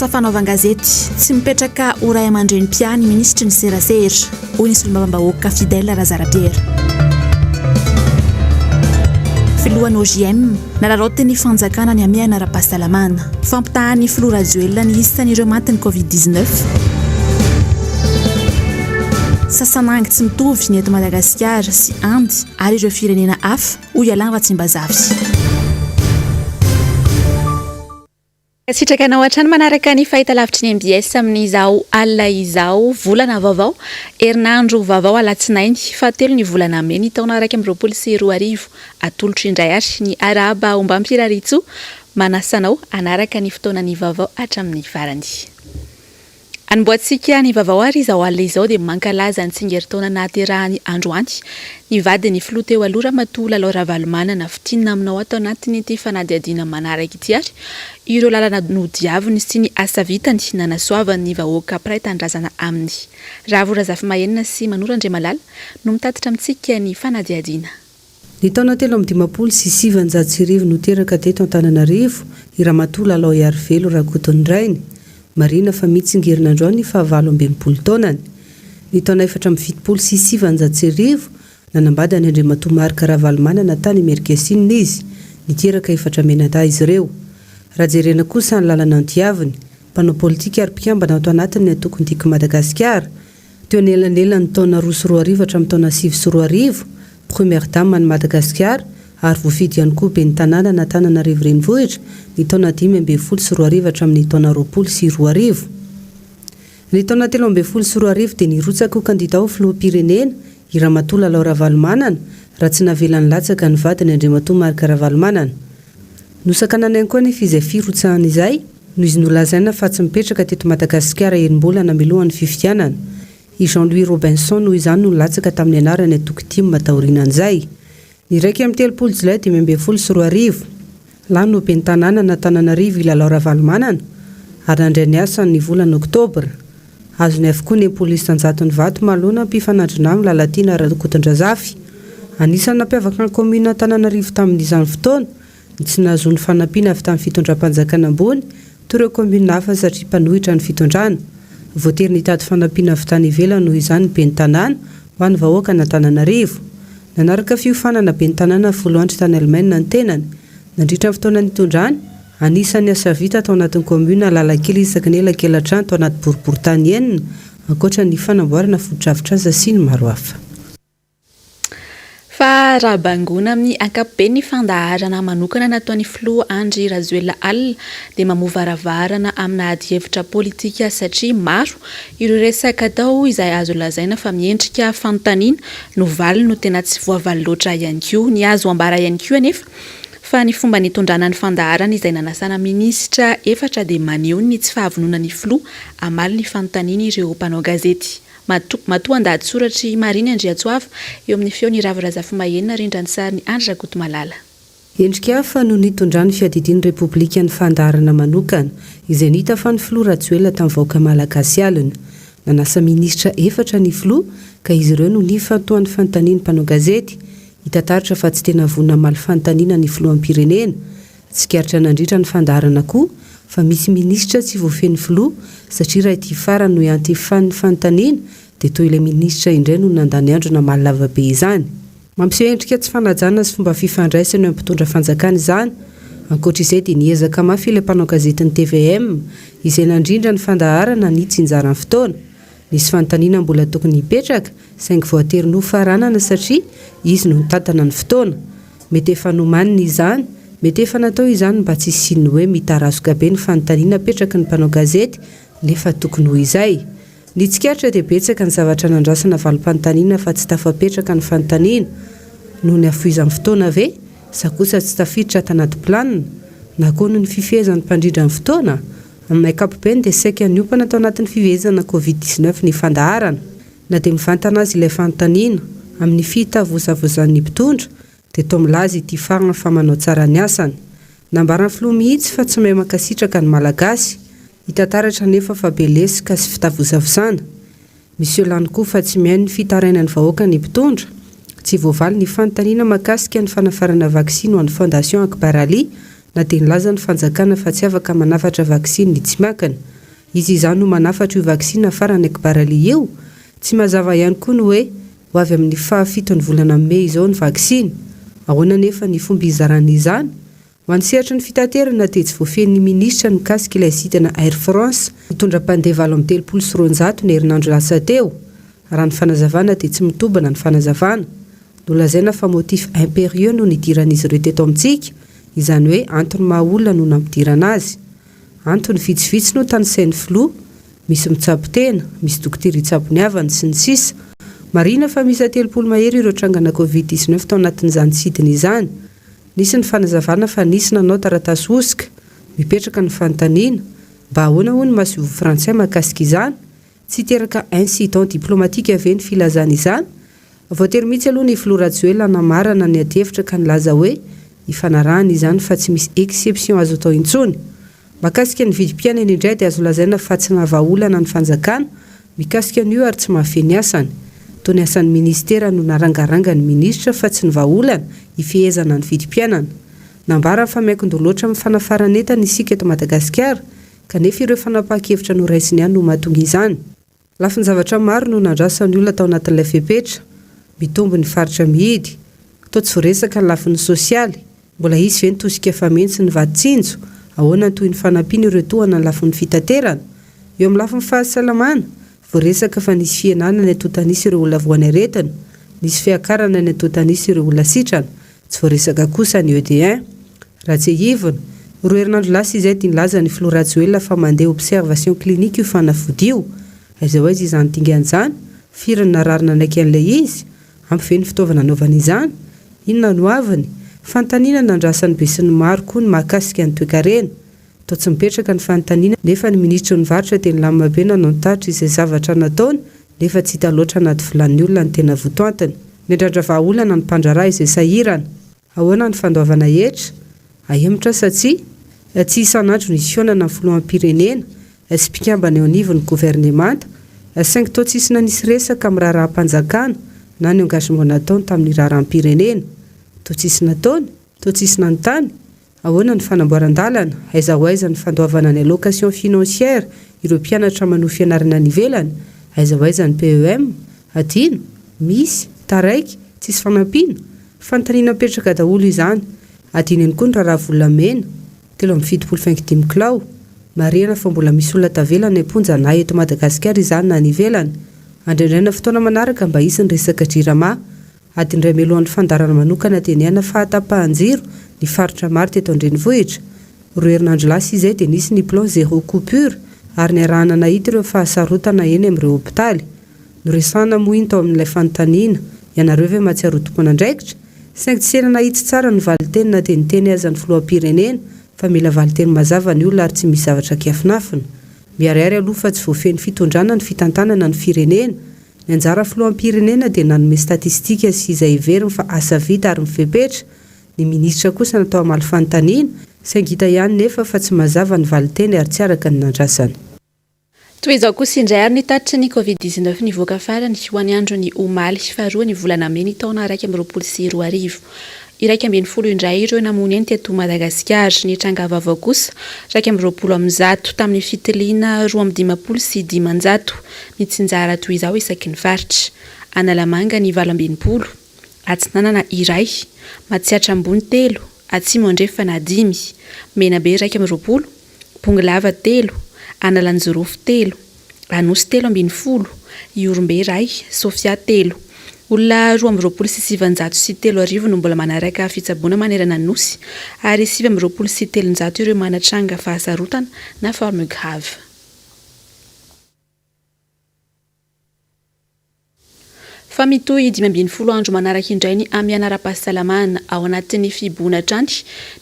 Asa fanaovan-gazety, tsy mipetraka ho ray aman-dreny mpiahy ny minisitry ny serasera, hoy ny solombavambahoaka Fidèle Razarapiera. Filohan'ny OJM, nararaotin'ny fanjakana ny hamehana ara-pahasalamana. Fampitahan'ny filoha Rajoelina ny isan'ireo matin'ny Covid 19. Sasanangy tsy mitovy ny eto Madagasikara sy Inde ary ireo firenena hafa, hoy Alain Ratsimbazafy. Mankasitraka anao hatrany manaraka ny fahitalavitry ny mbs amin'izao alina izao. Volana vaovao, herinandro vaovao alatsinainy fahatelo ny volana mey ny taona 2021. Atolotro indray ary ny arahaba ombam-pirariantsoa manasa anao hanaraka ny fotoanan'ny vaovao hatramin'ny farany. Anombohantsika ny vaovao ary izao alina izao dia mankalaza ny tsingerin-taona nahaterahany androany ny vadin'ny filoha teo aloha Ramatoa Lalao Ravalomanana. Fintinina aminao ato anatin'ity fanadihadiana manaraka ity ary ireo lalana nodiaviny sy ny asa vitany nanasoavany ny vahoaka mpiray tanindrazana aminy. Ravo Razafimahenina sy Manoro Andriamalala no mitatitra amintsika ny fanadihadiana. Ny taona 1953 no teraka teto Antananarivo i Ramatoa Lalao Iarivelo Rakotonirainy. Marihina fa mitsingerina androany ny faha 68 taonany. Ny taona 1974, nanambady an'i Andriamatoa Marc Ravalomanana tany Imerinkesinina izy. Niteraka efatra mianadahy izy ireo. Raha jerena kosa ny lalana notiaviny, mpanao politika ary mpikambana ato anatin'ny antoko Tiako Madagasikara, Teo anelanelan'ny taona 2002 hatramin'ny taona 2009, Première Dame an'i Madagasikara ary voafidy ihany koa Ben'ny tanànan'Antananarivo Renivohitra ny taona 2015 hatramin'ny taona 2020. Ny taona 2013 dia nirotsaka ho kandida ho filoham-pirenena i Ramatoa Lalao Ravalomanana raha tsy navela nilatsaka ny vadiny Andriamatoa Marc Ravalomanana. Nosakanana ihany koa anefa izay firotsahana izay noho izy nolazaina fa tsy mipetraka teto Madagasikara enim-bolana milohan'ny fifidianana. I Jean Louis Robinson noho izany no nilatsaka tamin'ny anaran'ny antoko tim taorianan'izay. Ny 31 jolay 2015, lany ho ben'ny tanànan'Antananarivo i Lalao Ravalomanana ary nandray ny asany ny volana oktobra. Azony avokoa ny 60 isan-jaton'ny vato mahalona mpifanandrina aminy Lalatiana Rakotondrazafy. Anisan'ny nampiavaka ny kaominina Antananarivo tamin'izany fotoana ny tsy nahazoany fanampiana avy tamin'ny fitondram-panjakana ambony toy ireo kaominina hafa satria mpanohitra ny fitondrana. Voatery nitady fanampiana avy tany ivelany noho izany ny ben'ny tanàna ho an'ny vahoakan'Antananarivo. Nanaraka fiofanana ben'ny tanàna folo andro tany Alemaina ny tenany nandritra ny fotoana nitondrany Anisan'ny asa vita tao anatin'ny kaominina Analakely isaky ny elakelan-trano tao anaty boriborintany enina, ankoatra ny fanamboarana fotodrafitrasa sy ny maro hafa. Fa raha bangoina amin'ny ankapobeny ny fandaharana manokana nataon'ny filoha Andry Rajoelina alina dia mamoha varavarana amina adihevitra politika satria maro ireo resaka atao izay azo lazaina fa miendrika fanontaniana no valiny no tena tsy voavaly loatra ihany koa. Ny azo ambara ihany koa anefa Fa ny fomba nitondrana ny fandaharana izay nanasana minisitra efatra dia maneho ny tsy fahavononan'ny filoha hamaly ny fanontanian'ireo mpanao gazety. Matoa an-dahatsoratr'i Marine Andriantsoava eo amin'ny feon'i Ravo Razafimahenina rindran-tsarin'i Andry Rakotomalala. Endrika hafa no nitondran'ny fiadidian'ny Repoblika ny fandaharana manokana izay nitafan'ny filoha Rajoelina tamin'ny vahoaka malagasy alina. Nanasa minisitra efatra ny filoha ka izy ireo no nifantohan'ny fanontanian'ny mpanao gazety. Hita taratra fa tsy tena vonona hamaly fanontaniana ny filoham-pirenena. Tsikaritra nandritra ny fandaharana koa fa misy minisitra tsy voafehin'ny filoha satria raha ity farany no iantefan'ny fanontaniana dia toa ilay minisitra indray no nandany andro namaly lavabe izany. Mampiseho endrika tsy fanajana sy fomba fifandraisana eo amin'ny mpitondra fanjakana izany. Ankoatra izay dia niezaka mafy ilay mpanao gazetin'ny tvm izay nandrindra ny fandaharana nitsinjara ny fotoana. Nisy fanontaniana mbola tokony hipetraka saingy voatery nofaranana satria izy no nitantana ny fotoana. Mety efa nomanina izany, mety efa natao izany mba tsy hisian'ny hoe mitarazoka be ny fanontaniana apetraky ny mpanao gazety nefa tokony ho izay. Ny tsikaritra dia betsaka ny zavatra nandrasana valim-panontaniana fa tsy tafapetraka ny fanontaniana. Noho ny hafohizan'ny fotoana ve? Sa kosa tsy tafiditra tanaty planina? Na koa noho ny fifehezan'ny mpandrindra ny fotoana? Amin'ny ankapobeny dia saika niompana tao anatin'ny fifehezana Covid 19 ny fandaharana. Na dia mivantana aza ilay fanontaniana, amin'ny fitavozavozan'ny mpitondra, dia toa milaza ity farany fa manao tsara ny asany. Nambaran'ny filoha mihitsy fa tsy mahay mankasitraka ny Malagasy. Hita taratra anefa fa be lesoka sy fitavozavozana. Miseho lany koa fa tsy mihaino ny fitarainan'ny vahoaka ny mpitondra. Tsy voavaly ny fanontaniana mahakasika ny fanafarana vaksiny ho an'ny Fondation Akbar Ali na dia nilaza ny fanjakana fa tsy afaka manafatra vaksiny ny tsy miankina. Iza izany no manafatra io vaksiny nafarana Akbaraly io? Tsy mazava ihany koa ny hoe ho avy amin'ny fahafiton'ny volana mey izao ny vaksiny. Ahoana anefa ny fomba hizarana izany? Ho an'ny sehatry ny fitaterana dia tsy voafehin'ny minisitra ny mikasika ilay sidina Air France nitondra mpandeha 238 ny herinandro lasa teo. Raha ny fanazavana dia tsy mitombina ny fanazavana. Nolazaina fa motif imperieux no nidiran'izy ireo teto amintsika, izany hoe antony maha olona no nampidirana azy. Antony vitsivitsy no tanisain'ny filoha, misy mitsabo tena, misy dokotera hitsabo ny havany, sy ny sisa Marihina fa miisa 30 mahery ireo trangana covid 19 tao anatin'izany sidina izany. Nisy ny fanazavana fa nisy nanao taratasy hosoka. Mipetraka ny fanontaniana, mba ahoana hoy ny masoivoho frantsay mahakasika izany? Tsy hiteraka incident diplomatique ve ny filazana izany? Voatery mihitsy aloha ny filoha Rajoelina hanamarana ny adihevitra ka nilaza hoe ifanarahana izany fa tsy misy exception azo atao intsony. Mahakasika ny vidim-piainana indray dia azo lazaina fa tsy nahavaha olana ny fanjakana mikasika an'io ary tsy mahafehy ny asany. Toa ny asan'ny minisitera no narangaranga ny minisitra fa tsy ny vahaolana hifehezana ny vidim-piainana. Nambarany fa miankin-doha loatra amin'ny fanafaran'entana isika eto Madagasikara kanefa ireo fanapahan-kevitra noraisiny ihany no mahatonga izany. Lafin-javatra maro no nandrasan'ny olona tao anatin'ilay fepetra. Mitombo ny faritra mihidy. Toa tsy voaresaka ny lafiny sosialy. Mbola hisy ve ny tosika fameno sy ny vato tsinjo? Ahoana ny tohin'ny fanampiana ireo tohana ny lafiny fitaterana? Eo amin'ny lafiny fahasalamana, voaresaka fa nisy fihenana ny antontan'isa ireo olona voan'ny aretina. Nisy fiakarana ny antontan'isa ireo olona sitrana. Tsy voaresaka kosa ny ED1. Raha tsiahivina, roa herinandro lasa izay dia nilaza ny filoha Rajoelina fa mandeha observation clinique io fanafody io. Aiza ho aiza izany dingana izany? Firy ny narary nanaiky an'ilay izy? Ampy ve ny fitaovana anaovana izany? Inona no aviny? Fanontaniana nandrasan'ny besinimaro koa ny mahakasika ny toekarena. Toa tsy mipetraka ny fanontaniana nefa ny minisitry ny varotra dia nilamina be nanao ny tatitra izay zavatra nataony nefa tsy hita loatra anaty vilanin'ny olona ny tena votoantiny. Miandrandra vahaolana ny mpandraharaha izay sahirana. Ahoana ny fandoavana hetra? Ahemotra sa tsia? Tsy isan'andro no hisy fihaonana amin'ny filoham-pirenena sy mpikambana eo anivon'ny governemanta saingy toa tsisy nanisy resaka amin'ny raharaham-panjakana na ny engagement nataony tamin'ny raharaham-pirenena. Toa tsisy nataony? Toa tsisy nanontany? Ahoana ny fanamboaran-dalana? Aiza ho aiza ny fandoavana ny allocation financière ireo mpianatra manohy fianarana any ivelany? Aiza ho aiza ny PEM? Adino? Misy? Taraiky? Tsisy fanampiana? Fanontaniana mipetraka daholo izany. Adino ihany koa ny raharaha volamena, 73 faingo dimy kilao. Marihana fa mbola misy olona tavela any am-ponja na eto Madagasikara izany na any ivelany. Andrandraina fotoana manaraka mba hisy ny resaka Jirama. Adiny iray mialohan'ny fandaharana manokana dia niaina fahatapahan-jiro ny faritra maro teto an-drenivohitra. Roa herinandro lasa izay dia nisy ny plan zéro coupure ary niarahana nahita ireo fahasarotana eny amin'ireo hopitaly. Noresahana moa iny tao amin'ilay fanontaniana, ianareo ve mahatsiaro ho tompon'andraikitra? Saingy tsy tena nahitsy tsara ny valinteny na dia niteny aza ny filoham-pirenena fa mila valinteny mazava ny olona ary tsy misy zavatra kiafinafina. Miharihary aloha fa tsy voafehin'ny fitondrana ny fitantanana ny firenena Ny anjara filoham-pirenena dia nanome statistika sy izay heveriny fa asa vita ary mifepetra, ny minisitra kosa natao hamaly fanontaniana, saingy hita ihany nefa fa tsy mazava ny valinteny ary tsy araka ny nandrasana. Toy izao kosa indray ary ny tatitry ny Covid 19 nivoaka farany ho an'ny andron'ny omaly faharoa ny volana mey ny taona 2021. 11 indray ireo namono ainy teto Madagasikara. Ny tranga vaovao kosa, 121 tamin'ny fitiliana 552. Mitsinjara toy izao isaky ny faritra. Analamanga ny 68, Atsinanana iray, Matsiatra Ambony telo, Atsimo Andrefana dimy, Menabe 21, Bongolava telo, Analanjirofo telo, Anosy 13, Ihorombe iray, Sofia telo. Olona 2922 no mbola manaraka fitsaboana manerana ny Nosy ary 329 ireo manatranga fahasarotana na forme grave. Fa mitohy 15 andro manaraka indray ny hamehana ara-pahasalamana ao anatin'ny fihibohana hatrany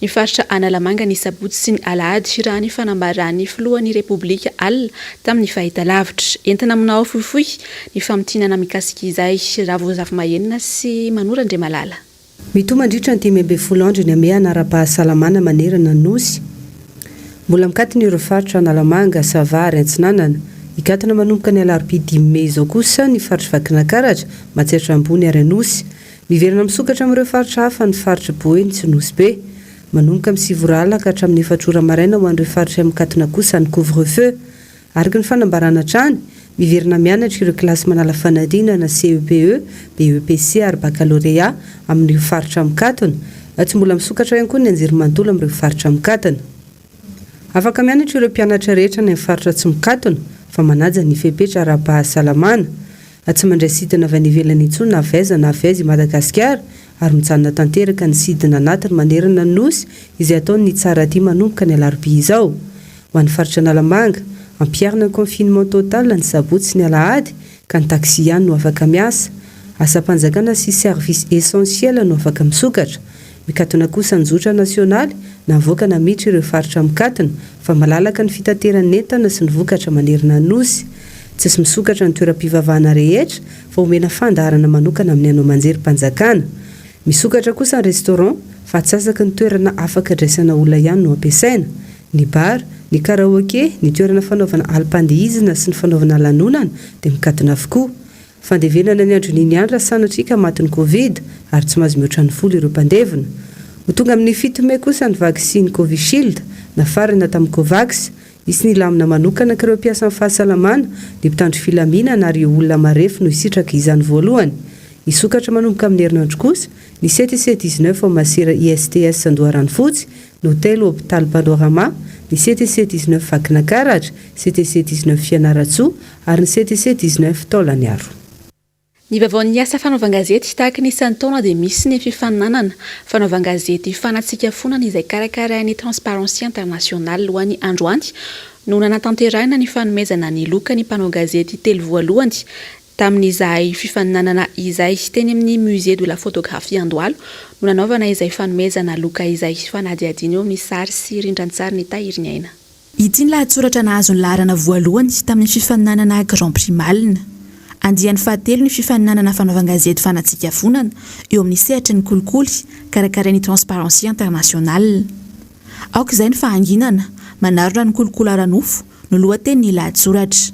ny faritra Analamanga ny sabotsy sy ny alahady raha ny fanambaran'ny filohan'ny Repoblika alina tamin'ny fahitalavitra. Entina aminao fohifohy ny famintinana mikasika izay Ravozafimahenina sy Manoro Andriamalala. Mitohy mandritra ny 15 andro ny hamehana ara-pahasalamana manerana ny Nosy. Mbola mikatona ireo faritra Analamanga, Sava ary Antsinanana. Hikatona manomboka ny alarobia dimy mey izao kosa ny faritr'i Vakinankaratra, Matsiatra Ambony ary Anosy. Miverina misokatra amin'ireo faritra hafa ny faritr'i Boeny sy Nosy Be. Manomboka amin'ny sivy ora alina ka hatramin'ny efatra ora maraina ho an'ireo faritra mikatona kosa ny couvre-feu. Araka ny fanambarana hatrany, miverina mianatra ireo kilasy manala fanadinana CEPE, BEPC ary Bakalorea amin'ireo faritra mikatona. Tsy mbola misokatra ihany koa ny anjerimanontolo amin'ireo faritra mikatona. Afaka mianatra ireo mpianatra rehetra any amin'ny faritra tsy mikatona fa manaja ny fepetra ara-pahasalamana. Tsy mandray sidina avy any ivelany intsony na avy aiza na avy aiza i Madagasikara ary mijanona tanteraka ny sidina anatiny manerana ny Nosy izay ataon'ny Tsaradia manomboka ny alarobia izao. Ho an'ny faritra Analamanga, ampiharina ny confinement total ny sabotsy sy ny alahady ka ny taxi ihany no afaka miasa. Asam-panjakana sy service essentiel no afaka misokatra. Mikatona kosa ny zotra nasionaly na mivoaka na miditra ireo faritra mikatona fa malalaka ny fitateran'entana sy ny vokatra manerana ny Nosy. Tsisy misokatra ny toeram-pivavahana rehetra fa omena fandaharana manokana amin'ny haino aman-jerim-panjakana. Misokatra kosa ny restaurant fa atsasaky ny toerana afaka idraisana olona ihany no ampiasaina. Ny bar, ny karaoke, ny toerana fanaovana alim-pandihizina sy ny fanaovana lanonana dia mikatona avokoa. Fandevenana ny andron'iny ihany raha sanatria ka matin'ny Covid ary tsy mahazo mihoatra ny folo ireo mpandevina. Ho tonga amin'ny fito mey kosa ny vaksiny Covishield nafarana tamin'ny Covax. Hisy ny lamina manokana ka ireo mpiasan'ny fahasalamana, ny mpitandro filaminana ary ireo olona marefo no hisitraka izany voalohany. Hisokatra manomboka amin'ny herinandro kosa ny CTC 19 ao Masera ISTS Andoharanofotsy, ny hotely Hopitaly Panorama, ny CTC 19 Vakinakaratra, CTC 19 Fianarantsoa ary ny CTC 19 Taolagnaro. Ny vaovaon'ny asa fanaovan-gazety, Tahaka ny isan-taona dia misy ny fifaninanana fanaovan-gazety fanatsikafonana izay karakarain'ny Transparency International ho an'ny androany no nanatanterahina ny fanomezana ny loka ny mpanao gazety telo voalohany tamin'izay fifaninanana izay. Teny amin'ny Musée de la Photographie Andohalo no nanaovana izay fanomezana loka izay. Fanadihadiana eo amin'ny sary sy rindran-tsary ny Tahiriniaina. Ity ny lahatsoratra nahazo ny laharana voalohany tamin'ny fifaninanana Grand Prix Malina. Andiany fahatelo ny fifaninanana fanaovan-gazety fanatsikafonana eo amin'ny sehatry ny kolikoly karakarain'ny Transparency International. Aoka izay ny fahanginana, manarona ny kolikoly ara-nofo no lohatenin'ny lahatsoratra.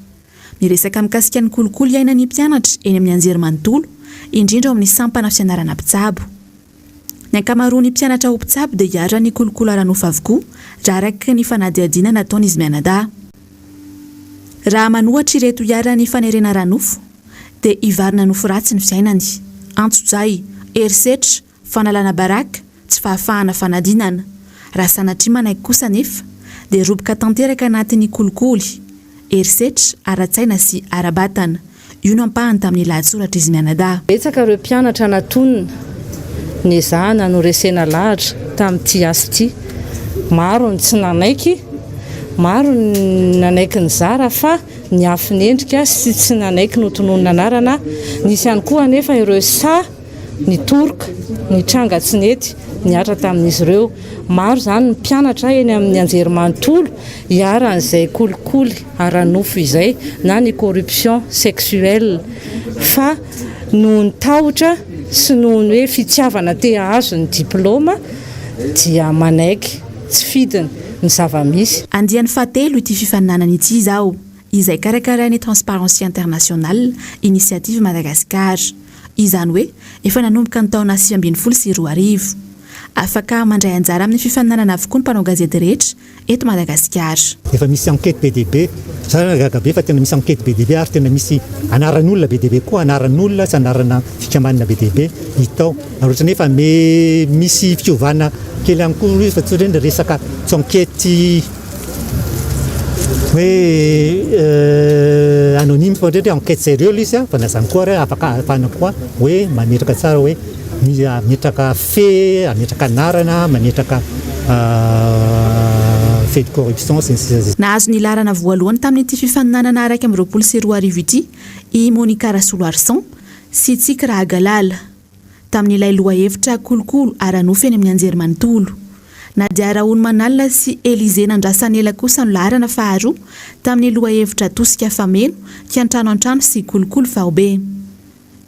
Miresaka mikasika ny kolikoly iainan'ny mpianatra eny amin'ny anjerimanontolo, indrindra ao amin'ny sampana fianarana mpitsabo. Ny ankamaroan'ny mpianatra ho mpitsabo dia iharan'ny kolikoly ara-nofo avokoa, raha araka ny fanadihadiana nataon'izy mianadahy. Raha manohatra ireto iharan'ny fanerena ara-nofo, dia hivarina nofo ratsy ny fiainany. Antsojay, herisetra, fanalana baraka, tsy fahafahana fanadinana. Raha sanatria manaiky kosa anefa, dia roboka tanteraka anatin'ny kolikoly, herisetra ara-tsaina sy ara-batana. Io no ampahany tamin'ny lahatsoratr'izy mianadahy. Betsaka ireo mpianatra natonina, nezahana noresena lahatra tamin'ity asa ity. Maro ny tsy nanaiky, maro ny nanaiky nizara fa niafin'endrika sy tsy nanaiky notononina anarana. Nisy ihany koa anefa ireo sahy Nitoroka ny tranga tsy nety nihatra tamin'izy ireo. Maro izany ny mpianatra eny amin'ny anjerimanontolo iharan'izay kolikoly ara-nofo izay na ny corruption sexuelle fa noho ny tahotra sy noho ny hoe fitiavana te hahazo ny diplaoma dia manaiky tsy fidiny ny zava-misy. Andiany fahatelo ity fifaninanana ity izao. izay karakarain'ny Transparency International Initiative Madagascar. Izany hoe efa nanomboka ny taona 2019. Afaka mandray anjara amin'ny fifaninanana avokoa ny mpanao gazety rehetra eto Madagasikara. Efa misy enquête be dia be, za gaga be fa tena misy enquête be dia be ary tena misy anaran'olona be dia be koa, anaran'olona sy anarana fikambanana be dia be hita ao. Ary ohatran'ny efa misy fiovana kely ihany koa io fa tsy hoe resaka tsy enquête hoe anonyme fa ohatra hoe enquête sérieux ilay izy fa na izany koa ary afaka ahafahana koa hoe mametraka tsara hoe mametraka fait, mametraka anarana, mametraka fait de corruption sy ny sisa. Nahazo ny laharana voalohany tamin'ity fifaninanana 2021 ity i Monica Rasoloarison sy Tsiky Rahagalala. tamin'ilay lohahevitra kolokolo ara-nofo eny amin'ny anjerimanontolo. Nadia Rahonimanalina sy Elysée Nandrasanela kosa no laharana faharoa tamin'ny lohahevitra tosika fameno, kiantrano an-trano sy kolikoly faobe.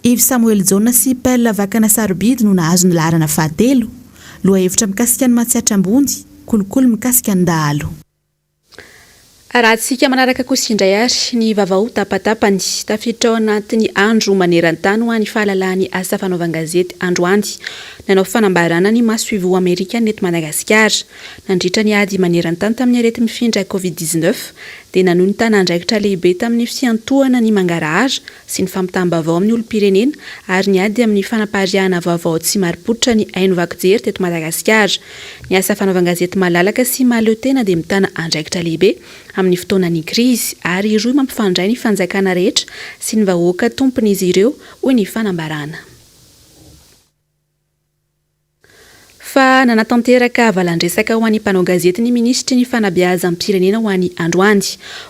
Yves Samoelijaona sy Perle Vakana Sarobidy no nahazo ny laharana fahatelo, lohahevitra mikasika ny Matsiatra Ambony, kolikoly mikasika ny dahalo. Arahantsika manaraka kosa indray ary ny vaovao tapatapany. Tafiditra ao anatin'ny andro maneran-tany ho an'ny fahalalahan'ny asa fanaovan-gazety androany. Nanao fanambarana ny masoivoho amerikana eto Madagasikara. Nandritra ny ady maneran-tany tamin'ny areti-mifindra Covid 19 dia nanohy nitana andraikitra lehibe tamin'ny fiantohana ny mangarahara sy ny fampitam-baovao amin'ny olom-pirenena ary ny ady amin'ny fanapariahana vaovao tsy marim-pototra ny haino vaky jery teto Madagasikara. Ny asa fanaovan-gazety malalaka sy mahaleo tena dia mitana andraikitra lehibe amin'ny fotoanan'ny krizy ary rohy mampifandray ny fanjakana rehetra sy ny vahoaka tompon'izy ireo, hoy ny fanambarana. Fa nanatanteraka valan-dresaka ho an'ny mpanao gazety ny minisitry ny fanabeazam-pirenena ho an'ny androany.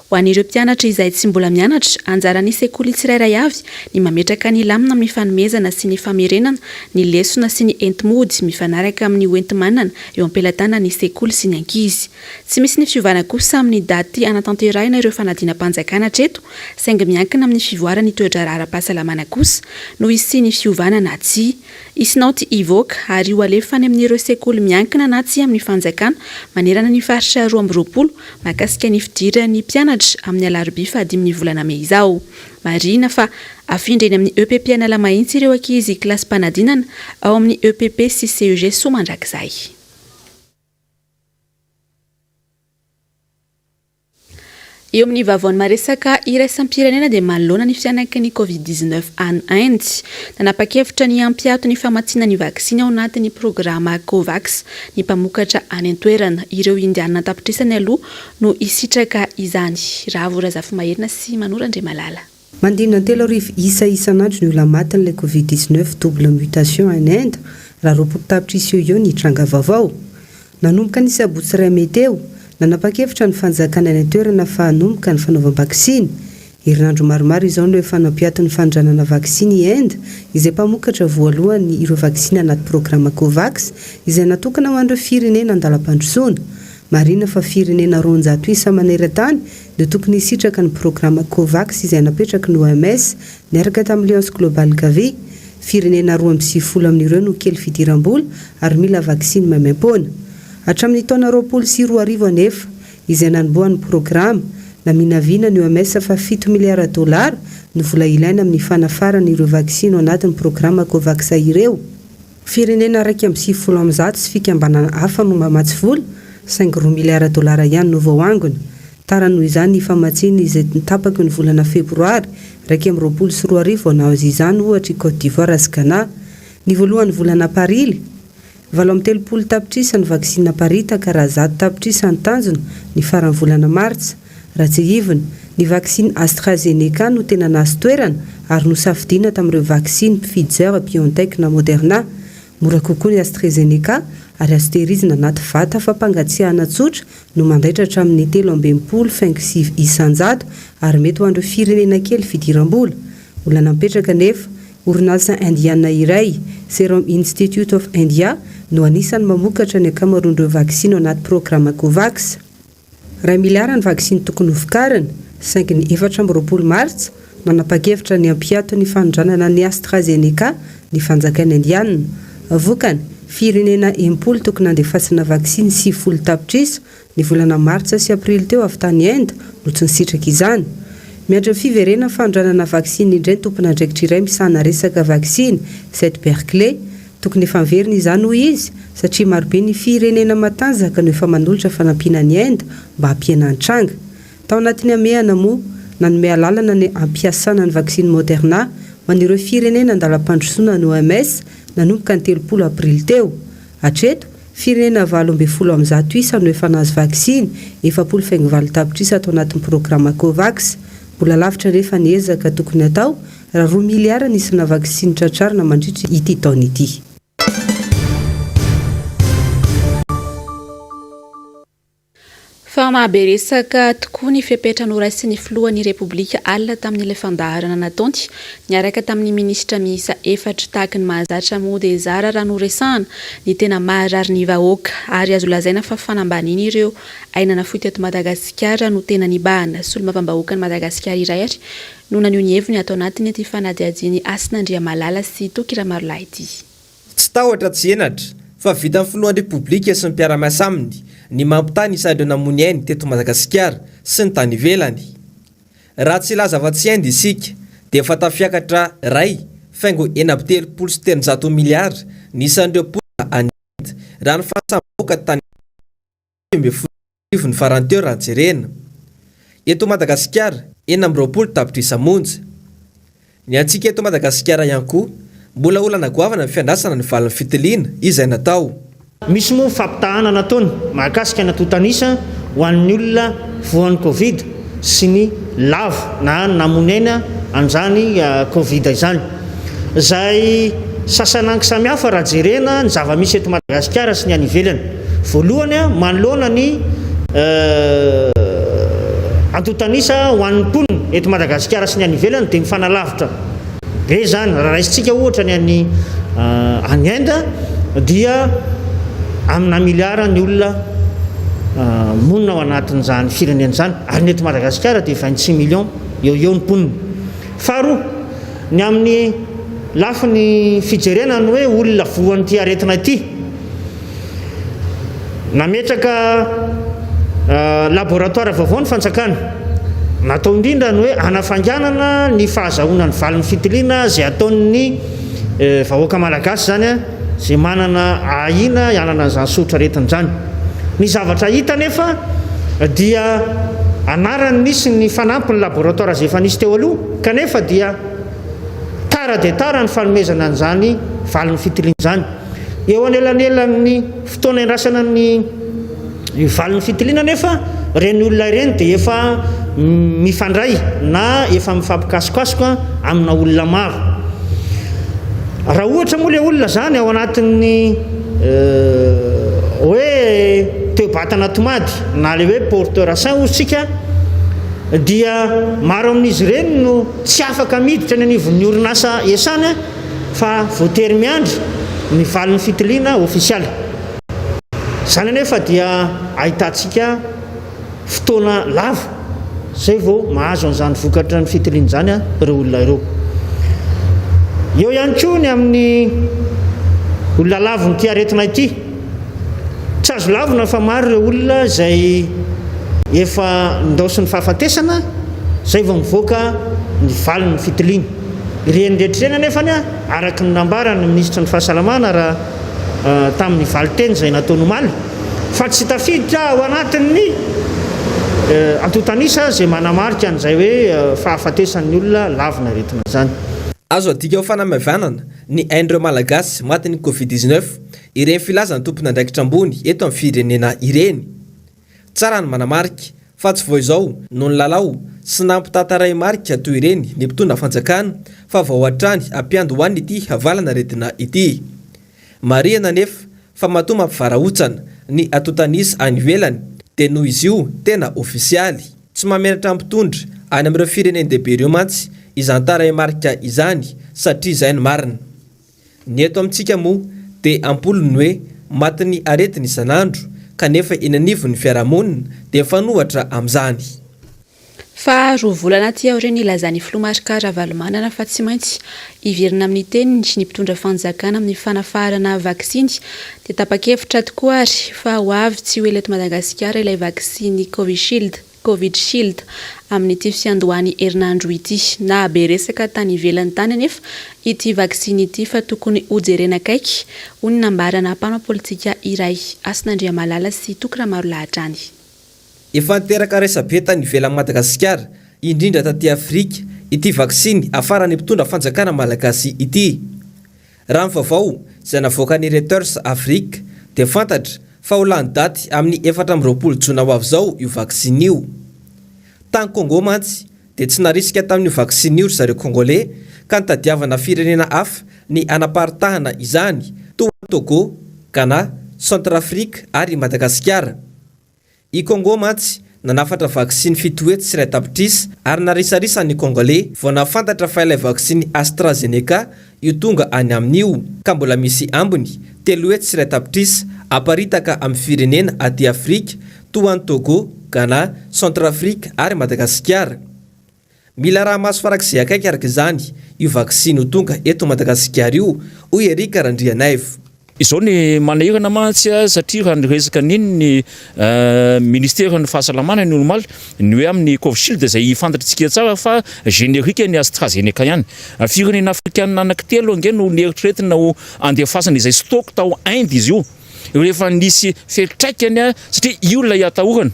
Ho an'ireo mpianatra izay tsy mbola mianatra, anjaran'ny sekoly tsirairay avy ny mametraka ny lamina amin'ny fanomezana sy ny famerenana ny lesona sy ny enti-mody mifanaraka amin'ny hoenti-manana eo am-pelatanan'ny sekoly sy ny ankizy. Tsy misy ny fiovana kosa amin'ny daty hanatanterahina ireo fanadinam-panjakana hatreto, saingy miankina amin'ny fivoaran'ny toe-draharaha ara-pahasalamana kosa no hisian'ny fiovana na tsia. Hisy naoty hivoaka ary ho alefa any amin'ireo sekoly miankina na tsia amin'ny fanjakana manerana ny faritra 22 mahakasika ny fidiran'ny mpianatra amin'ny alarobia fahadimin'ny volana mey izao. Marihina fa afindra eny amin'ny EPP Analamahitsy ireo ankizy kilasim-panadinana ao amin'ny EPP sy CEG Soamandrakizay. Eo amin'ny vaovaon'ny maresaka iraisam-pirenena dia manoloana ny fianaky ny Covid 19 any Inde, nanapa-kevitra ny hampiato ny famatsiana ny vaksiny ao anatin'ny programa Covax ny mpamokatra any an-toerana. Ireo Indiana an-tapitrisany aloha no hisitraka izany. Ravo Razafimaherina sy Manoro Andriamalala. Manodidina ny 3000 isa isan'andro ny olona matin'ilay Covid 19 double mutation any Inde, raha 20 tapitrisa eo ho eo ny tranga vaovao. Nanomboka ny sabotsy iray mey teo, nanapa-kevitra ny fanjakana any an-toerana fa hanomboka ny fanaovam-baksiny. Herinandro maromaro izao no efa nampiato ny fanondranana vaksiny i Inde, izay mpamokatra voalohany ireo vaksiny anaty programa Covax, izay natokana ho an'ireo firenena an-dalam-pandrosoana. Marihina fa firenena 200 isa maneran-tany no tokony hisitraka ny programa Covax izay napetraky ny OMS niaraka tamin'ny Alliance Globale Gavi. Firenena 92 amin'ireo no kely fidiram-bola ary mila vaksiny maimaimpoana. Hatramin'ny taona 2020 anefa, izay nanombohan'ny programa, naminavina ny OMS fa fito miliara dolara no vola ilaina amin'ny fanafarana ireo vaksiny ao anatin'ny programa Covax ireo. Firenena 191 sy fikambanana hafa no mamatsy vola, saingy roa miliara dolara ihany no voaangona. Tara noho izany ny famatsiana izay ny tapaky ny volana febroary 2021 vao nahazo izany ohatra i Côte d'Ivoire sy Ghana. Ny voalohan'ny volana aparily, 38 tapitrisa ny vaksiny naparitaka raha zato tapitrisa ny tanjona ny faran'ny volana martsa. Raha tsiahivina, ny vaksiny AstraZeneca no tena nahazo toerana ary nosafidiana tamin'ireo vaksiny Pfizer, BioNTech na Moderna. Mora kokoa ny AstraZeneca ary azo tehirizina anaty vata fampangatsiahana tsotra no mandaitra hatramin'ny 63 faingo 9% ary mety ho an'ireo firenena kely fidiram-bola. Olana mipetraka anefa, orinasa indiana iray, Serum Institute of India, no anisan'ny mamokatra ny ankamaroan'ireo vaksiny ao anaty programa Covax. Iray miliara ny vaksiny tokony hovokarina, saingy ny 24 martsa, nanapa-kevitra ny hampiato ny fanondranana ny AstraZeneca ny fanjakana indiana. Vokany, firenena 60 tokony handefasana vaksiny 90 tapitrisa ny volana martsa sy aprily teo avy tany Inde no tsy nisitraka izany. Miandry ny fiverenan'ny fanondranana vaksiny indray ny tompon'andraikitra iray misahana resaka vaksiny, Seth Berkley. Tokony efa miverina izany hoy izy satria marobe ny firenena matanjaka no efa manolotra fanampiana an'i Inde mba hampihena ny tranga. Tao anatin'ny hamehana moa, nanome alalana ny hampiasana ny vaksiny Moderna ho an'ireo firenena andalam-pandrosoana ny OMS nanomboka ny 30 aprily teo. Hatreto, firenena 118 isa no efa nahazo vaksiny, 40 faingo valo tapitrisa tao anatin'ny programa Covax. Mbola lavitra anefa ny ezaka tokony hatao raha roa miliara ny isana vaksiny tratrarina mandritra ity taona ity. Fa mahabe resaka tokoa ny fepetra noraisin'ny filohan'ny Repoblika alina tamin'ilay fandaharana nataony niaraka tamin'ny minisitra miisa efatra. Tahaka ny mahazatra moa dia zara raha noresahana ny tena maharary ny vahoaka ary azo lazaina fa fanambaniana ireo aina nafoy teto Madagasikara no tena nibahana. Solombavambahoakan'i Madagasikara iray ary no naneho ny heviny ato anatin'ity fanadihadian'i Hasina Andriamalala sy Toky Ramarolahy ity. Tsy tahotra tsy henatra, fa vitan'ny filohan'ny Repoblika sy ny mpiara-miasa aminy. ny mampitaha ny isan'ireo namoy ny ainy teto Madagasikara sy ny tany ivelany. Raha tsy hilaza afa-tsy Inde isika dia efa tafiakatra iray faingo 336 miliara ny isan'ireo mponina any Inde raha ny fanisam-bahoaka tany 2017 ny farany teo raha jerena. Eto Madagasikara, 26 tapitrisa monja. Ny antsika eto Madagasikara ihany koa, mbola olana goavana ny fiandrasana ny valin'ny fitiliana izay natao. Misy moa fampitahana nataony mahakasika ny antontan'isa ho an'ny olona voan'ny Covid sy ny lavo na namono aina an'izany Covid izany. Izay sasanangy samihafa raha jerena ny zava-misy eto Madagasikara sy ny any ivelany. Voalohany, manoloana ny antontan'isa ho an'ny mponina eto Madagasikara sy ny any ivelany dia mifanalavitra be izany. Raha raisintsika ohatra ny any any Inde dia amina miliara ny olona monina ao anatin'izany firenena izany ary ny eto Madagasikara dia 26 millions eo ho eo ny mponina. Faharoa, ny amin'ny lafiny fijerena ny hoe olona voan'ity aretina ity. Nametraka laboratoire vaovao ny fanjakana. Natao indrindra ny hoe hanafainganana ny fahazahoana ny valin'ny fitiliana izay ataon'ny vahoaka malagasy izany izay manana ahiana hanana an'izany soritr'aretina izany. Ny zavatra hita anefa dia anarany nisy ny fanampin'ny laboratoire izay efa nisy teo aloha kanefa dia tara dia tara ny fanomezana an'izany valin'ny fitiliana izany. Eo anelanelan'ny fotoana iandrasana ny valin'ny fitiliana anefa, ireny olona ireny dia efa mifandray na efa mifampikasokasoka amina olona maro. Raha ohatra moa ilay olona izany ao anatin'ny hoe toe-batana tomady na ilay hoe porteur sain hozy tsika dia maro amin'izy ireny no tsy afaka miditra any anivon'ny orinasa iasany fa voatery miandry ny valin'ny fitiliana ofisialy. Izany anefa dia ahitantsika fotoana lava izay vao mahazo an'izany vokatra ny fitiliana izany ireo olona ireo. Eo ihany koa ny amin'ny olona lavon'ity aretina ity. Tsy azo lavina fa maro ireo olona izay efa nindaosin'ny fahafatesana izay vao mivoaka ny valin'ny fitiliana. Ireny rehetra ireny anefa araka ny nambaran'ny minisitry ny fahasalamana raha tamin'ny valin-teny izay nataony omaly fa tsy tafiditra ao anatin'ny antontan'isa izay manamarika an'izay hoe fahafatesan'ny olona lavina aretina izany. Azo adika ho fanamaivanana ny ain'ireo Malagasy matin'ny Covid 19 ireny filazan'ny tompon'andraikitra ambony eto amin'ny firenena ireny. Tsara ny manamarika fa tsy vao izao no nilalao sy nampitaha tarehimarika toy ireny ny mpitondra fanjakana fa vao hatrany am-piandohan'ity valan'aretina ity. Marihana anefa fa matoa mampivarahontsana ny antontan'isa any ivelany dia noho izy io tena ofisialy. Tsy mahamenatra ny mpitondra any amin'ireo firenen-dehibe ireo mantsy izany tarehimarika izany satria izay no marina. Ny eto amintsika moa dia am-polony ny hoe matin'ny aretina isan'andro kanefa eny anivon'ny fiarahamonina dia mifanohatra amin'izany. Fa roa volana aty aorian'ny nilazan'ny filoha Marc Ravalomanana fa tsy maintsy hiverina amin'ny teniny ny mpitondra fanjakana amin'ny fanafarana vaksiny dia tapa-kevitra tokoa ary fa ho avy tsy ho ela eto Madagasikara ilay vaksiny Covishield. Covid Shield, amin'ity fiandohan'ny herinandro ity. Nahabe resaka tany ivelany tany anefa ity vaksiny ity fa tokony hojerena akaiky, hoy ny nambarana mpanao politika iray, Hasina Andriamalala sy Toky Ramarolahy hatrany. Efa niteraka resabe tany ivelan'i Madagasikara, indrindra taty Afrika, ity vaksiny hafaran'ny mpitondra fanjakana malagasy ity. Raha ny vaovao izay navoakan'ny Reuters Afrique dia fantatra fa ho lany daty amin'ny 24 jona ho avy izao io vaksiny io. Tany Congo mantsy dia tsy narisika tamin'io vaksiny io ry zareo Congolais ka nitadiavana firenena hafa ny hanaparitahana izany toa an'i Togo, Ghana, Centrafrique ary i Madagasikara. I Congo mantsy nanafatra vaksiny 701 tapitrisa ary narisarisa ny Congolais vao nahafantatra fa ilay vaksiny AstraZeneca io tonga any aminy io ka mbola misy ambiny 301 tapitrisa aparitaka amin'ny firenena aty Afrika toa an'i Togo, Ghana, Centrafrique ary Madagasikara. Mila araha-maso farak'izay akaiky araka izany io vaksiny ho tonga eto Madagasikara io, hoy Eric Randrianaivo. Izao ny manahirana mantsy satria raha niresaka an'iny ny ministeran'ny fahasalamana ny omaly, ny hoe amin'ny Covishield izay fantatritsika tsara fa générique ny AstraZeneca ihany. Firenena afrikanina anankitelo ange no neritreretina ho andefasana izay stock tao Inde izy io rehefa nisy fiantraikany satria io ilay atahorana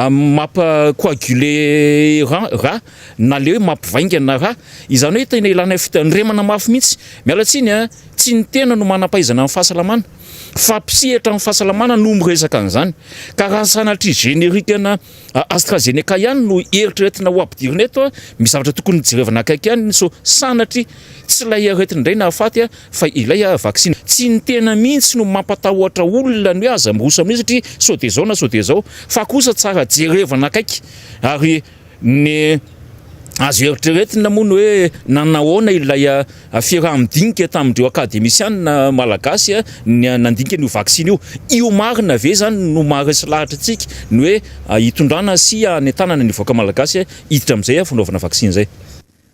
mampa coaguler rà na le hoe mampivaingana rà, izany hoe tena ilana fitandremana mafy mihitsy. Miala tsiny a, tsy ny tena no manam-pahaizana amin'ny fahasalamana fa mpisehatra amin'ny fahasalamana no miresaka an'izany. Ka raha sanatria générique ana AstraZeneca ihany no eritreretina ho ampidirina eto a, misy zavatra tokony jerevana akaiky ihany sao sanatria tsy ilay aretina indray nahafaty fa ilay vaksiny. Tsy ny tena mihitsy no mampatahotra olona ny hoe aza miroso amin'io satria sao dia izao na sao dia izao fa kosa tsara jerevana akaiky ary Ny azo eritreretina moa ny hoe nanahoana ilay fiaraha-midinika tamin'ireo akademisianina malagasy nandinika an'io vaksiny io. Io marina ve izany no maharesy lahatra antsika ny hoe hitondrana sy hanentanana ny vahoaka malagasy hiditra amin'izay fanaovana vaksiny izay?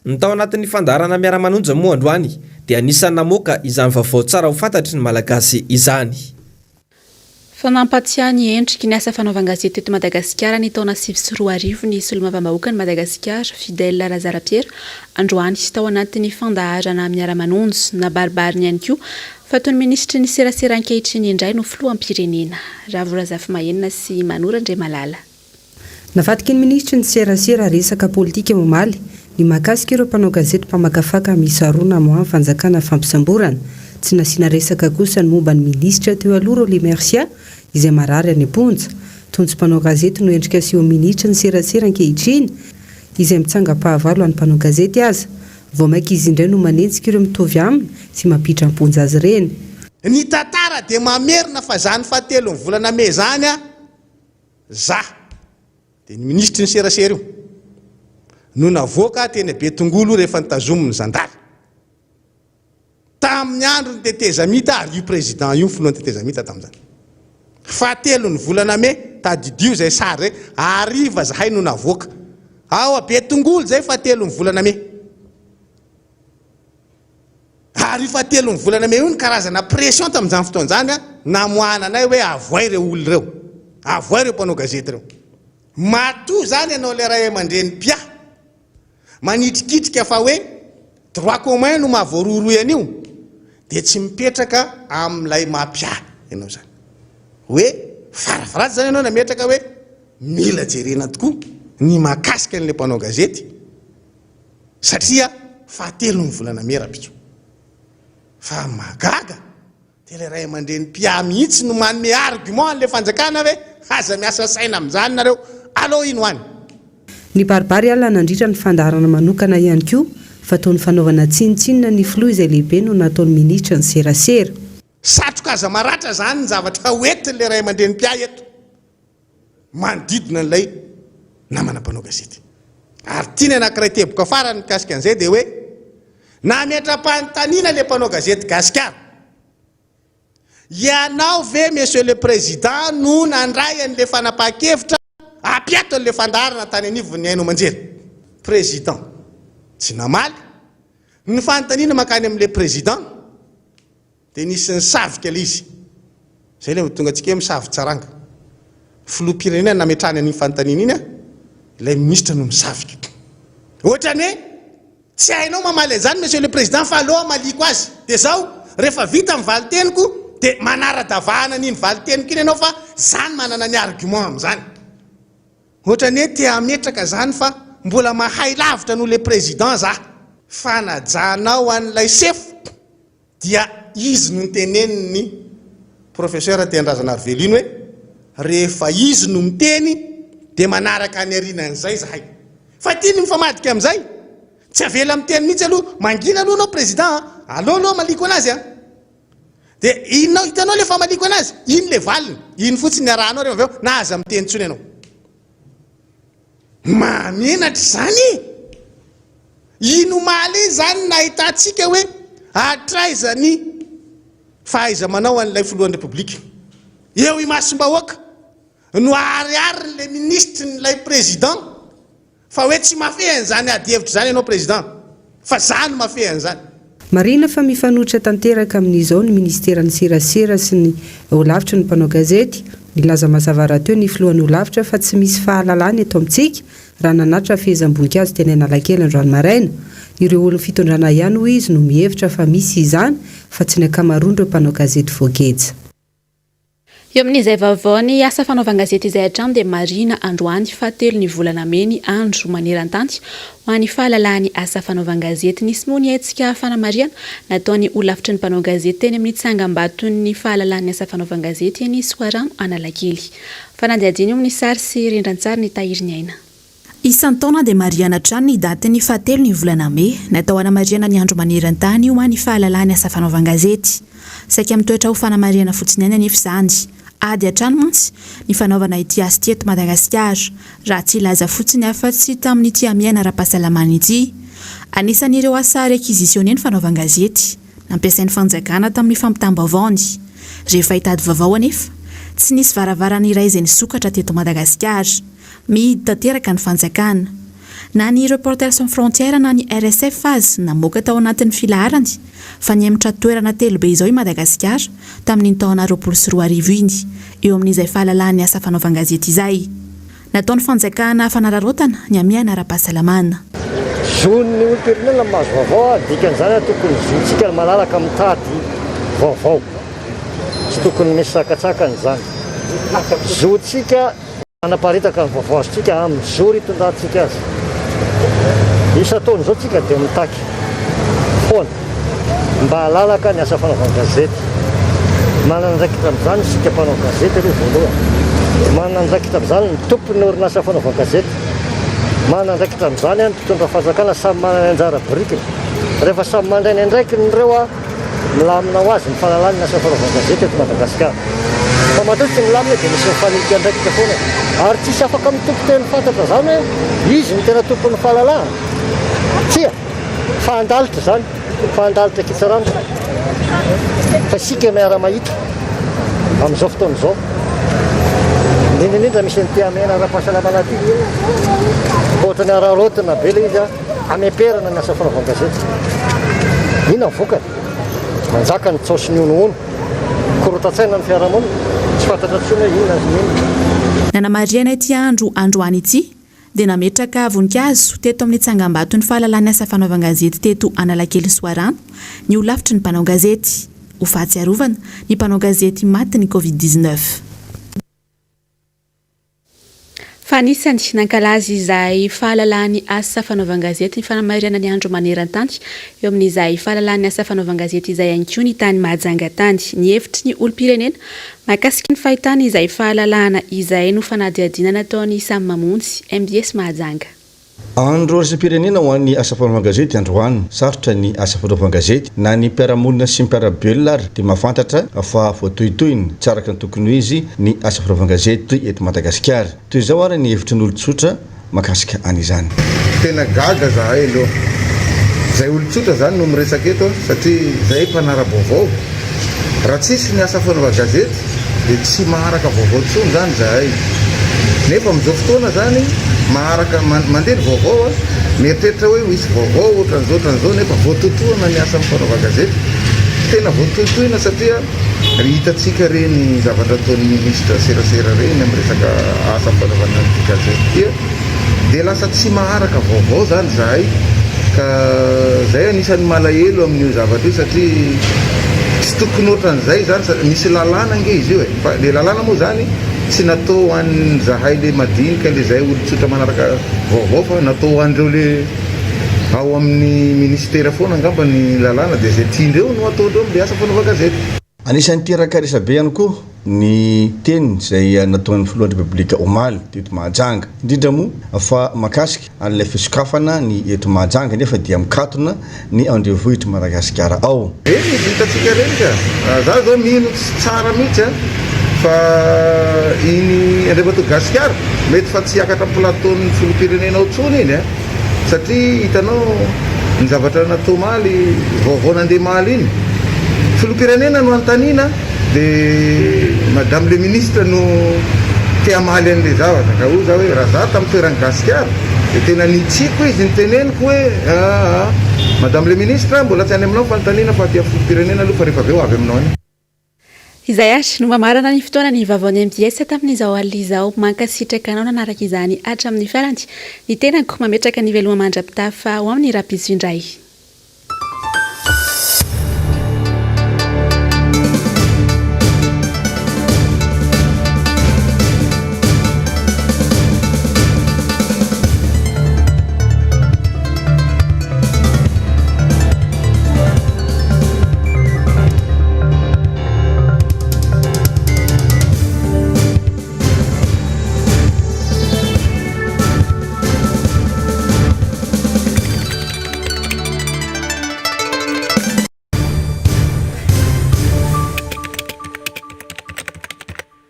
Ny tao anatin'ny fandaharana Miara-manonja moa androany dia anisan'ny namoaka izany vaovao tsara ho fantatry ny Malagasy izany. Fa nampatsiahy ny endriky ny asa fanaovan-gazety teto Madagasikara ny taona 2009 ny solombavambahoakan'i Madagasikara, Fidèle Razarapiera, androany, tao anatin'ny fandaharana Miara-manonja. Nabaribariny ihany koa fa toy ny minisitry ny serasera ankehitriny indray no filoham-pirenena, Ravo Razafimahenina sy Mano Randriamalala. Navadiky ny minisitry ny serasera resaka politika omaly ny mahakasika ireo mpanao gazety mpamakafaka miisa roa namoahan'ny fanjakana fampisamborana. Tsy nasiana resaka kosa ny momba ny minisitra teo aloha Rolly Mercia izay marary any am-ponja. Tonjo mpanao gazety no endrika asehon'ny minisitry ny serasera ankehitriny izay mitsangam-pahavalo an'ny mpanao gazety aza. Vao mainka izy indray no manenjika ireo mitovy aminy sy mampiditra am-ponja azy ireny. Ny tantara dia mamerina fa izany fahatelon'ny volana mey izany Za, dia ny minisitry ny serasera io, no navoaka teny Betongolo rehefa notazomin'ny zandary. Tamin'ny andron'ny tetezamita ary io président io ny filohan'ny tetezamita tamin'izany. Fahatelon'ny volana mey, tadidio izay sary izay, hariva zahay no navoaka. Ao Betongolo izay fahatelon'ny volana mey. Ary io fahatelon'ny volana mey io ny karazana pression tamin'izany fotoana izany namoahana anay hoe avoay ireo olona ireo, avoay ireo mpanao gazety ireo. Matoa izany ianao ilay ray aman-dreny mpiahy manitrikitrika fa hoe droit commun no mahavoarohirohy an'io dia tsy mipetraka amin'ilay maha mpiahy ianao izany. Hoe farafaratsy izany ianao nametraka hoe mila jerena tokoa ny mahakasika an'ilay mpanao gazety. Satria fahatelon'ny volana mey rahampitso. Fa mahagaga dia ilay ray aman-dreny mpiahy mihitsy no manome argument an'ilay fanjakana hoe aza miasa saina amin'izany nareo, aleo iny ho any. Nibaribary alina nandritra ny fandaharana manokana ihany koa fa toa ny fanaovana tsinontsinona ny filoha izay lehibe no nataon'ny minisitry ny serasera. Satroka aza maratra izany ny zavatra hoentin'ilay ray aman-dreny mpiahy eto. manodidina an'ilay namana mpanao gazety. Ary tiany anankiray teboka farany mikasika an'izay dia hoe nametra-panontaniana ilay mpanao gazety Gasikara. Ianao ve Monsieur le Président no nandray an'ilay fanapahan-kevitra hampiato an'ilay fandaharana tany anivon'ny haino aman-jery? Président tsy namaly. Ny fanontaniana mankany amin'ilay Président. Dia nisy nisavika ilay izy. Izay ilay tonga antsika hoe misavi-tsaranga. Filoham-pirenena no nametrahany an'iny fanontaniana iny an, ilay minisitra no misavika. Ohatran'ny hoe tsy hainao mamaly an'izany Monsieur le Président fa aleo hamaliako azy. Dia izao, rehefa vita ny valin-teniko dia manara-davahana an'iny valin-teniko iny ianao fa za no manana ny argument amin'izany. Ohatran'ny hoe te hametraka izany fa mbola mahay lavitra noho ilay Président za. Fanajanao an'ilay sefo. Dia izy no notenenin'ny Professeur Tehindrazanarivelo iny hoe rehefa izy no miteny dia manaraka any aorianan'izay izahay. Fa ity ny mifamadika amin'izay. Tsy avela miteny mihitsy aloha, mangina aloha ianao Président a! Aleo aloha hamaliako anazy a! Dia inona, hitanao ilay famaliako anazy? Iny ilay valiny, iny fotsiny ny arahanao rehefa avy eo na aza miteny intsony ianao. Mahamenatra izany e! Iny omaly iny izany no nahitantsika hoe hatraiza ny fahaiza-manao an'ilay filohan'ny Repoblika. Eo imasom-bahoaka no ahariharin'ilay minisitrin'ilay président fa hoe tsy mafehy an'izany adihevitra izany ianao président fa za no mafehy an'izany. Marihina fa mifanohitra tanteraka amin'izao ny minisiteran'ny serasera sy ny holafitry ny mpanao gazety. Nilaza mazava rahateo ny filohan'ny holafitra fa tsy misy fahalalana eto amintsika raha nanatitra fehezam-boninkazo teny Analakely androany maraina. Ireo olon'ny fitondrana ihany hoy izy no mihevitra fa misy izany fa tsy ny ankamaroan'ireo mpanao gazety voageja. Eo amin'izay vaovao ny asa fanaovan-gazety izay hatrany dia marihina androany fahatelo ny volana mey ny andro maneran-tany ho an'ny fahalalahan'ny asa fanaovan-gazety. Nisy moa ny hetsika fanamarihana nataon'ny holafitry ny mpanao gazety teny amin'ny tsangambaton'ny fahalalahan'ny asa fanaovan-gazety eny Soarano Analakely. Fanadihadiana eo amin'ny sary sy rindran-tsary ny Tahiry ny Aina. Isan-taona dia marihana hatrany ny datin'ny fahatelo ny volana mey. Natao hanamarihana ny andro maneran-tany io ny fahalalahan'ny asa fanaovan-gazety. Saika mitoetra ho fanamarihana fotsiny ihany anefa izany. Ady hatrany mantsy ny fanaovana ity asa ity eto Madagasikara, raha tsy hilaza fotsiny afa-tsy tamin'ity hamehana ara-pahasalamana ity. Anisan'ireo asa réquisitionné ny fanaovan-gazety. Nampiasain'ny fanjakana tamin'ny fampitam-baovaony. Rehefa hitady vaovao anefa, tsy nisy varavarana iray izay nisokatra teto Madagasikara. Mihidy tanteraka ny fanjakana. Na ny Reporters sans frontières na ny RSF aza namoaka tao anatin'ny filaharany fa nihemotra toerana telo be izao i Madagasikara tamin'iny taona 2020 iny, eo amin'izay fahalalahan'ny asa fanaovan-gazety izay. Nataon'ny fanjakana fanararaotana ny hamehana ara-pahasalamana. Zon'ny olom-pirenena ny mahazo vaovao, dikan'izany tokony zontsika ny malalaka mitady vaovao. Tsy tokony misy sakantsakana izany. Zontsika Manaparitaka ny vaovao azontsika amin'ny zoro itondrantsika azy. Isan-taona izao tsika dia mitaky foana mba halalaka ny asa fanaovan-gazety. Manana andraikitra amin'izany isika mpanao gazety aloha voalohany. Manana andraikitra amin'izany ny tompon'ny orinasa fanaovan-gazety. Manana andraikitra amin'izany ny mpitondra fanjakana samy manana ny anjara birikiny. Rehefa samy mandray ny andraikiny ireo, Milamina ho azy ny fahalalana ny asa fanaovan-gazety eto Madagasikara. Fa matoa tsy milamina dia misy mifanilika andraikitra foana e. Ary tsisy afaka mitompo teny fantatra izany hoe izy no tena tompon'ny fahalalahana. Tsia, fa handalitra izany, fa handalitra an-kitsirano. Fa isika miara-mahita amin'izao fotoana izao. Indrindra indrindra misy an'ity hamehana ara-pahasalamana ity. Ohatran'ny araraotina be ilay izy an. Hameperana ny asa fanaovan-gazety. Inona ny vokany? Manjaka ny tsaho sy ny honohono. Korotan-tsaina ny fiarahamonina. Tsy fantatra intsony hoe inona ny inona. Nanamarihana ity andro androany ity dia nametraka voninkazo teto amin'ny tsangambaton'ny fahalalan'ny asa fanaovan-gazety teto Analakely Soarano ny holafitry ny mpanao gazety, ho fahatsiarovana ny mpanao gazety matin'ny Covid 19. Fa anisany nankalaza izay fahalalahan'ny asa fanaovan-gazety ny fanamarihana ny andro maneran-tany eo amin'izay fahalalahan'ny asa fanaovan-gazety izay ihany koa ny tany Mahajanga tany. Ny hevitry ny olom-pirenena mahakasika ny fahitana izay fahalalahana izay no fanadihadiana nataon'i Samy Mamonjy, mbs Mahajanga. Andro iraisam-pirenena ho an'ny asa fanaovan-gazety androany. Sarotra ny asa fanaovan-gazety. Na ny mpiara-monina sy ny mpiara-belona ary dia mahafantatra fa voatohintohina tsy araka ny tokony ho izy ny asa fanaovan-gazety eto Madagasikara. Toy izao ary ny hevitry ny olon-tsotra mahakasika an'izany. Tena gaga zahay aloha. Zay olon-tsotra zany no miresaka eto satria zay mpanara-baovao. Raha tsisy ny asa fanaovan-gazety dia tsy maharaka vaovao intsony izany izahay. Nefa amin'izao fotoana izany maharaka, mandeha ny vaovao, mieritreritra hoe hisy vaovao ohatran'izao ohatran'izao nefa voatotohana ny asan'ny fanaovan-gazety. Tena voatohitohina satria hitantsika ireny zavatra ataon'ny minisitra serasera ireny amin'ny resaka asa fanaovana an'ity gazety ity. Dia lasa tsy maharaka vaovao zany zahay ka zay anisan'ny malahelo amin'io zavatra io satria tsy tokony ohatran'izay zany sa misy lalàna ange izy io e fa le lalàna moa zany tsy natao ho an'ny zahay le madinika le zay olon-tsotra manaraka vaovao fa natao ho an'ireo le ao amin'ny ministera foana angamba ny lalàna dia zay tiandreo no ataondreo amle asa fanaovan-gazety. Anisan'ny niteraka resabe ihany koa ny teny izay nataon'ny filohan'ny Repoblika omaly teto Mahajanga, indrindra moa fa mahakasika an'ilay fisokafana ny eto Mahajanga nefa dia mikatona ny an-drenivohitr'i Madagasikara ao. Reny izy hitantsika reny ka! Za zao mino tsy tsara mihitsy an fa iny Andriamatoa Gasikara mety fa tsy hiakatra plateau ny filoham-pirenena ao tsony iny an! Satria hitanao ny zavatra natao omaly, vaovao nandeha omaly iny, filoham-pirenena no anontaniana dia madame le ministre no te hamaly an'ilay zavatra ka hoy za hoe raha za tamin'ny toeran'i Gasikara dia tena nitsiako izy niteneniko hoe aa. Madame le Ministre, mbola tsy any aminao ny fanontaniana fa aty amin'ny Filoham-pirenena aloha fa rehefa avy eo avy aminao any. Izay ary no mamarana ny fotoana ny vaovaon'ny mbs tamin'izao alina izao. Mankasitraka anao nanaraka izany hatramin'ny farany. Ny tenako mametraka ny veloma mandra-pitafa ho amin'ny rahampitso indray.